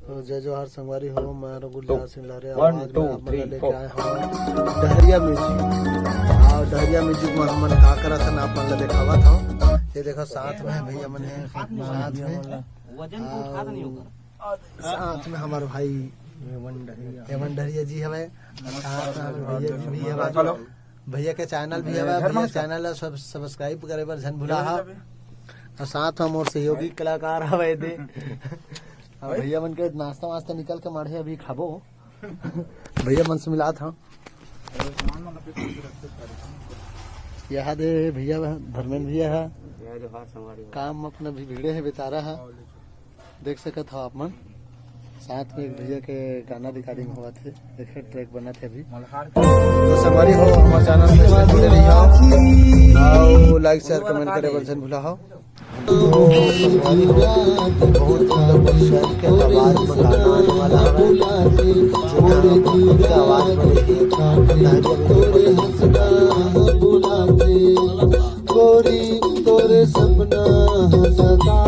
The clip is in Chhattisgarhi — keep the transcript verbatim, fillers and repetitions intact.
तो जय जोहार संगवारी हो, मैं रघुल जोहार सिंह लारे। आज मैं आप मन ला लेके आए हूँ डहरिया म्यूजिक। और डहरिया म्यूजिक में हमन का करत हन, आप मन ला देखावत हूँ। ये देखो, साथ में भैया मन है, साथ में, और साथ में हमारे भाई हेमंत डहरिया जी हवे, साथ में हमारे भैया जी भी हवे। भैया के चैनल भी हवे, भैया चैनल ला सब सब्सक्राइब करे बर झन भुला हा। और साथ में मोर सहयोगी कलाकार हवे दे। और भैया मन के नाश्ता वास्ता निकल के माढ़े अभी खाबो। भैया मन से मिलात हूँ। यहाँ दे भैया, धर्मेंद्र भैया है, काम अपना भी भिड़े है बेचारा है। देख सकत हो आप मन, साथ में एक भैया के गाना रिकॉर्डिंग होवत हे, एक ट्रैक बनत हे अभी। तो संगवारी हो, हमारे चैनल में जुड़े रहिए, और लाइक शेयर कमेंट करे बर झन भुला हो। तो संगवारी हो, बहुत मतलब शहर के आवाज में गाना आने वाला है, जो गाना के आवाज में गोरी तोरे सपना सता